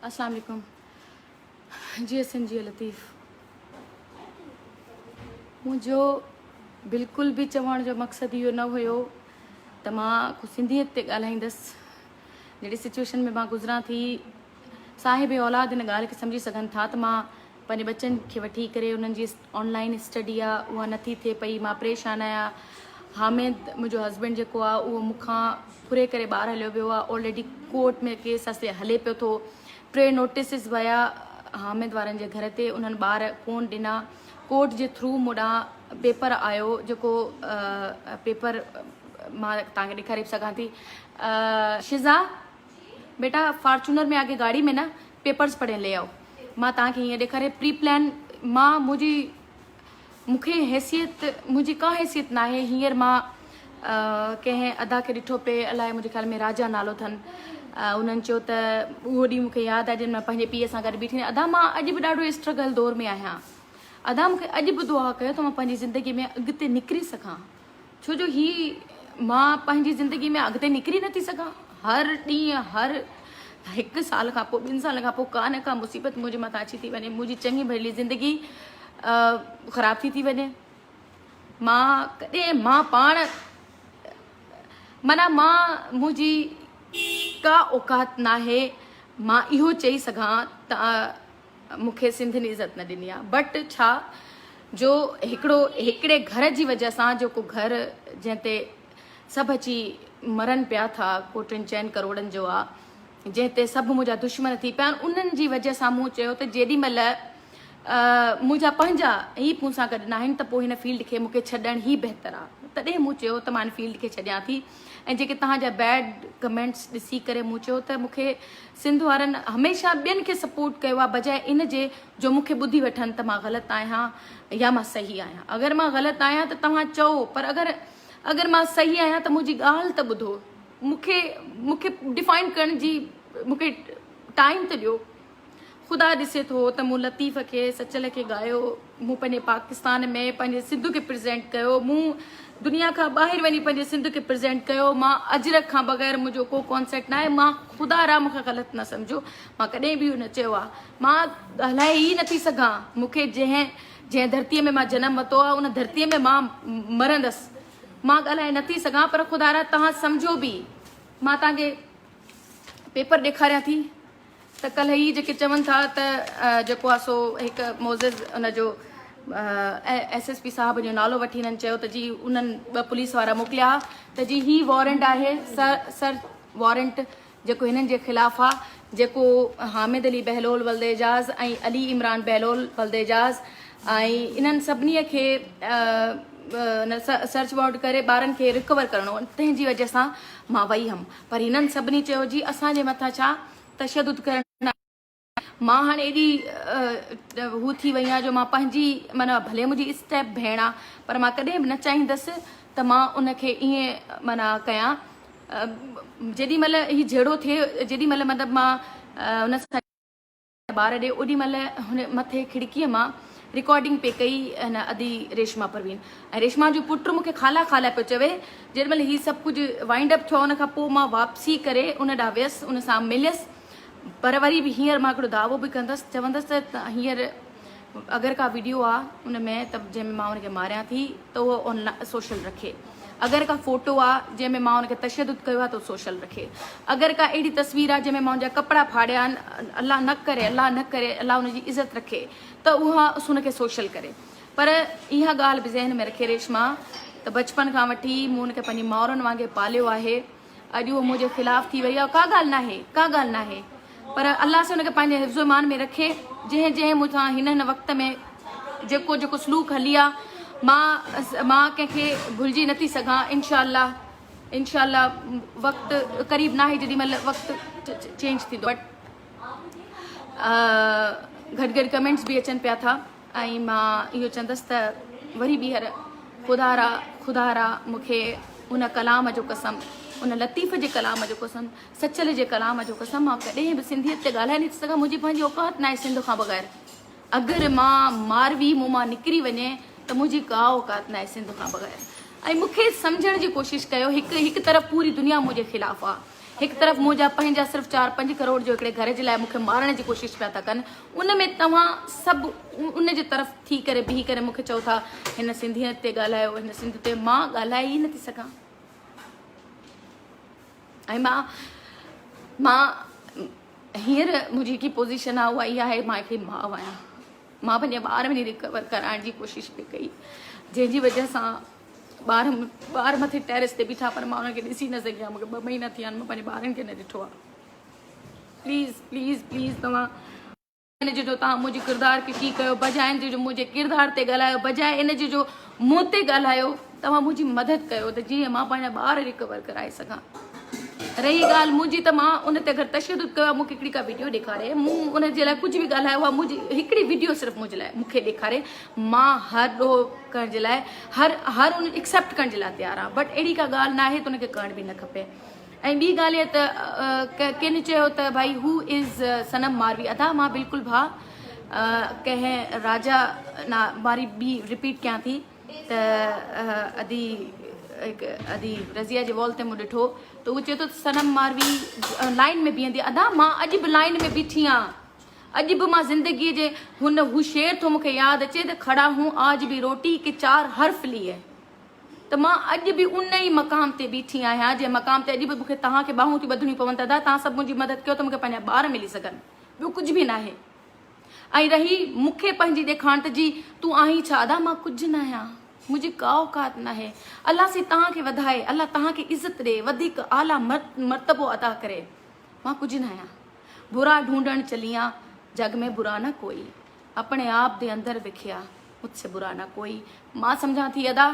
اسلام عليڪم جي ايس اين جي لطيف منهنجو بلڪل به چوڻ جو مقصد اهو نه هيو ته مان ڪو سنڌيت تي ڳالهائيندس جهڙي سچويشن ۾ مان گذران ٿي صاحب اولاد ان ڳالهه کي سمجهي سگهن ٿا ته مان پنهنجي ٻچن کي وٺي ڪري انهن جي آن لائن اسٽڊي آ اها نٿي ٿئي پئي مان پريشان آهيان حامد منهنجو هسبينڊ جيڪو آ اهو مون کان ڦري ڪري ٻاهر هليو ويو آ آلريڊي ڪورٽ ۾ ڪيس اسي هلي پيو ٿو ٽي نوٽيسز ويا حامد وارن جي گهر تي انهن ٻار ڪون ڏنا ڪورٽ جي ٿرو مون ڏانهن پيپر آيو جيڪو پيپر مان توهان کي ڏيکاري به سگهان ٿي شزا بيٽا فارچونر ۾ آگي گاڙي ۾ نه پيپرز پڙهين لي آئو مان توهان کي هيئن ڏيکاري پري پلان مان منهنجي مون کي حيثيت منهنجي ڪا حيثيت ناهي هينئر مان ڪنهن ادا کي ڏٺو پئي الائي منهنجي خيال ۾ راجا نالو اٿن انهن چيو ته اهو ڏينهن مون کي ياد آهي جڏهن مان پنهنجي پيء سان گڏ بيٺي ادا مان اڄ به ڏاڍو اسٽرگل دور ۾ آهيان ادا مون کي اڄ به دعا ڪيو ته مان پنهنجي زندگي ۾ اڳتي نڪري سگهان ڇو جو هي مان پنهنجي زندگي ۾ اڳتي نڪري نٿي سگهان هر ڏينهن هر هڪ سال کان پوء ٻن سالن کان پوء ڪا نه ڪا مصيبت منهنجي مٿان اچي ٿي وڃي منهنجي چڱي ڀلي زندگي خراب ٿي ٿي وڃي مان ڪڏهن مان پاڻ معنيٰ مان منهنجي ڪا اوقات ناهي مان اهو چئي سگهان ته مون کي سنڌين عزت نه ڏني آ بٽ ڇا جو هڪڙو هڪڙي گهر جي وجه سان جيڪو گهر جنهن تي سڀ اچي مرن پيا ٿا ڪو ٽن چئن ڪروڙن جو آ جنهن تي سڀ منهنجا دشمن ٿي پيا آهن انهن جي وجه سان مون چيو ته جيڏي مهل منهنجا پنهنجا ئي مون سان گڏ ناهن ته پوء هن فيلڊ کي مون کي ڇڏڻ ئي بهتر آ تڏهن مون چيو ته مان هن فيلڊ کي ڇڏيان ٿي ۽ جيڪي توهان جا بيڊ ڪمينٽس ڏسي ڪري مون چيو ته مون کي سنڌ وارن هميشه ٻين کي سپورٽ ڪيو آهي بجاء ان جي جو مون کي ٻڌي وٺن ته مان غلط آهيان يا مان صحيح آهيان اگر مان غلط آهيان ته توهان چئو پر اگر اگر مان صحيح آهيان ته منهنجي ڳالهه ته ٻڌو مون کي مون کي ڊفائن ڪرڻ جي مون کي ٽائيم ته ڏيو خدا ڏسي ٿو ته مون لطيف کي، سچل کي ڳايو، مون پنهنجي پاڪستان ۾ پنهنجي سنڌ کي پريزينٽ ڪيو، مون دنيا کان ٻاهر وڃي پنهنجي سنڌ کي پريزينٽ ڪيو، مان اجرڪ کان بغير منهنجو ڪو ڪانسرٽ ناهي، مان خدا را مون کي غلط نه سمجهو، مان ڪڏهن به اهو نه چيو آهي، مان ڳالهائي ئي نٿي سگهان، مون کي جنهن جنهن ڌرتيء ۾ مان جنم ورتو آهي ان ڌرتيء ۾ مان مرندس، مان ڳالهائي نٿي سگهان پر خدا را توهان سمجهو به، مان توهان کي پيپر ڏيکاريان ٿي. ته ڪلهه هي جيڪي چون ٿا ته جيڪو آهي سو هڪ معزز ان جو ايس ايس پي صاحب جو نالو وٺي هنن چيو ته جي انهن ٻه پوليس وارا موڪليا ته جي هي وارنٽ آهي سر وارنٽ جيڪو هنن جي خلاف آ جيڪو حامد علي بهلول ولد اعجاز ۽ علي عمران بهلول ولد اعجاز ۽ انهن سڀني کي سرچ وارنٽ ڪري ٻارن کي رڪور ڪرڻو تنهن جي وجه سان مان وئي هيم پر هنن سڀني چيو جي اسان جي مٿان ڇا تشدد ڪرڻ مان هاڻي ايڏي هو ٿي وئي آهيان جو مان پنهنجي معنيٰ ڀلي منهنجي اسٽيپ ڀيڻ آ پر مان ڪڏهن به نه چاهيندس ته مان ان کي ائين معنيٰ ڪيان جيڏي مهل هي جهيڙو ٿئي جيڏي مهل مطلب مان ان سان ٻار ڏي اوڏي مهل هن مٿي کڙڪيء مان رڪارڊنگ پئي ڪئي هن ادي ريشما پروين ۽ ريشما جو پٽ مون کي خالا خالا پيو چوي جيڏي مهل هي سڀ ڪجهه وائنڊ اپ ٿيو ان کان پوء مان واپسي ڪري ان ڏانهن ويس ان سان مليس پر وري به هينئر مان هڪڙو دعوو به ڪندس چوندس ته هينئر اگر ڪا ويڊيو آ ان ۾ ته جنهن ۾ مان ان کي ماريان ٿي ته اهو آن سوشل رکي اگر ڪا فوٽو آ جنهن ۾ مان ان کي تشدد ڪيو آ ته سوشل رکي اگر ڪا اهڙي تصوير آ جنهن ۾ مان ان جا ڪپڙا ڦاڙيا آهن الله نه ڪري الله نه ڪري الله ان جي عزت رکي ته اها ان کي سوشل ڪري پر اها ڳالهه به ذهن ۾ رکي ريشما ته بچپن کان وٺي مون ان کي پنهنجي مائرن وانگي پاليو آهي اڄ اهو منهنجي خلاف ٿي وئي آهي ڪا ڳالهه ناهي ڪا ڳالهه ناهي پر الله سي ان کي پنهنجي حفظ و امان ۾ رکي جنهن جنهن مون سان هن هن وقت ۾ جيڪو جيڪو سلوڪ هلي آ مان مان ڪنهن کي ڀلجي نٿي سگهان انشاء الله انشاء الله وقت قريب ناهي جيڏي مهل وقت چينج ٿيندو بٽ گهٽ گهٽ ڪمينٽس به اچن پيا ٿا ۽ مان اهو چوندس ته وري ٻيهر خدا را خدا را مون کي ان ڪلام جو قسم ان لطيف جي ڪلام جو قسم سچل جي ڪلام جو قسم مان ڪڏهن به سنڌيت تي ڳالهائي نٿي سگهان منهنجي پنهنجي اوقات ناهي سنڌ کان بغير اگر مان ماروي مون مان نڪري وڃي ته منهنجي ڪا اوقات ناهي سنڌ کان بغير ۽ مون کي سمجهڻ جي ڪوشش ڪيو هڪ هڪ طرف پوري دنيا منهنجي خلاف آ. هڪ طرف منهنجا پنهنجا صرف چار پنج ڪروڙ جو هڪڙي گهر جي لاء مون کي مارڻ جي ڪوشش پيا ٿا ڪن ان ۾ توهان سڀ ان جي طرف ٿي ڪري بيهي ڪري مون کي چئو ٿا هن سنڌيت تي ڳالهايو هن سنڌ تي مان ڳالهائي ئي نٿي سگهان ۽ مان مان هينئر منهنجي جيڪي پوزيشن آهي اها اها آهي مان هڪڙي ماء آهيان مان پنهنجي ٻار وڃي ريڪور ڪرائڻ جي ڪوشش پئي ڪئي جنهن جي وجه سان ٻار ٻار مٿي ٽيرس تي بيٺا پر مان انهن کي ڏسي نه سگهيان مونکي ٻه مهينا ٿي ويا آهن مان پنهنجي ٻارن کي نه ڏٺو آهي پليز پليز پليز توهان ان جي جو توهان منهنجي ڪردار کي ڪي ڪيو بجاء ان جي جو منهنجي ڪردار تي ڳالهايو بجاء ان جي جو مون تي ڳالهايو توهان منهنجي مدد ڪيو ته جيئن مان پنهنجا ٻار ريڪور ڪرائي سگهان. رهي ڳالهه منهنجي ته مان ان تي اگر تشدد ڪيو آهي مون کي هڪڙي ڪا وڊيو ڏيکاري مون ان جي لاء ڪجهه به ڳالهايو آهي منهنجي هڪڙي وڊيو صرف منهنجي لاء مون کي ڏيکاري مان هر ڏوهه ڪرڻ جي لاء هر هر ان ايڪسيپٽ ڪرڻ جي لاء تيار آهيان بٽ اهڙي ڪا ڳالهه ناهي ته ان کي ڪرڻ به نه کپي ۽ ٻي ڳالهه اها ته ڪن چيو ته ڀائي هو از صنم ماروي ادا مان بلڪل ڀاء ڪنهن راجا نا واري ٻي رپيٽ ڪيان ٿي ته ادي هڪ ادي رضيه جي وال تي مون ڏٺو ته هو چئي ٿو ته صنم ماروي لائن ۾ بيهندي ادا مان اڄ به لائن ۾ بيٺي آن اڄ به مان زندگي جي هن هو شعر ٿو مونکي ياد اچي ته کڙا هون آج به روٽي ڪي چار حرف ليئي ته مان اڄ به ان ئي مقام تي بيٺي آهيان جنهن مقام تي اڄ به مونکي توهان کي ٻانهون ٿيون ٻڌڻيون پون ته ادا توهان سڀ منهنجي مدد ڪيو ته مونکي پنهنجا ٻار ملي سگهن ٻيو ڪجهه به ناهي ۽ رهي مون کي پنهنجي ڏيکاڻ ته جي تون آهين ڇا؟ ادا مان ڪجهه ناهيان، منهنجي ڪا اوقات ناهي. الله سائين توهان کي وڌائي، الله توهان کي عزت ڏي، وڌيڪ اعليٰ مرتبو عطا ڪري. مان ڪجهه ناهيان. برا ڍونڍڻ چليان، جڳ ۾ برا نه ڪوئي. اپڻي آپ the اندر وکيا، مجھ سي برا نه ڪوئي. مان سمجهان ٿي ادا!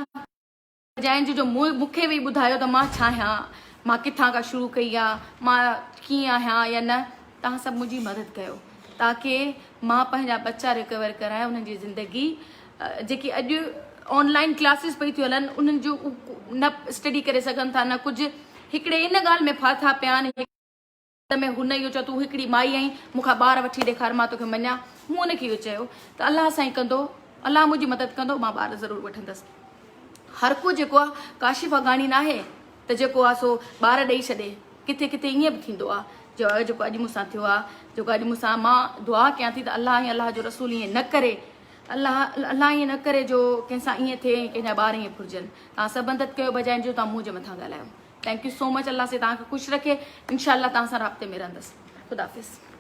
جنهن جو جو مون کي ويهي ٻڌايو ته مان ڇا آهيان، مان ڪٿان کان شروع ڪئي آ، مان ڪيئن آهيان يا نه، توهان سڀ منهنجي مدد ڪيو تاڪه مان پنهنجا ٻچا ريڪور ڪرايان انهن جي زندگي جيڪي اڄ آن لائن ڪلاسز پئي ٿيون هلن انهن جو نه اسٽڊي ڪري سگهن ٿا نه ڪجهه هڪڙي ان ڳالهه ۾ ڦاٿا پيا آهن. ۾ هن اهو چيو تون هڪڙي مائي آهين مون کان ٻار وٺي ڏيکار مان توکي مڃان مون ان کي اهو چيو ته الله سائين ڪندو الله منهنجي مدد ڪندو مان ٻار ضرور وٺندس هر ڪو جيڪو آهي ڪاشف اگهاڻي ناهي ته جيڪو آهي سو ٻار ڏئي ڇڏي ڪٿي ڪٿي ائين به ٿيندو آهي جو جيڪو اڄ مون سان ٿيو آهي جيڪو اڄ مون سان مان دعا ڪيان ٿي ته الله ۽ الله جو رسول ائين نه ڪري الله الله ائين نه ڪري جو ڪنهن سان ائين ٿئي ۽ ڪنهن جا ٻار ائين ڦرجن توهان سڀ مدد ڪيو بجاء جو توهان منهنجي مٿان ڳالهايو. Thank you so much الله سائين توهان کي خوش رکي انشاء الله توهان سان رابطي ۾ رهندس خدا حافظ.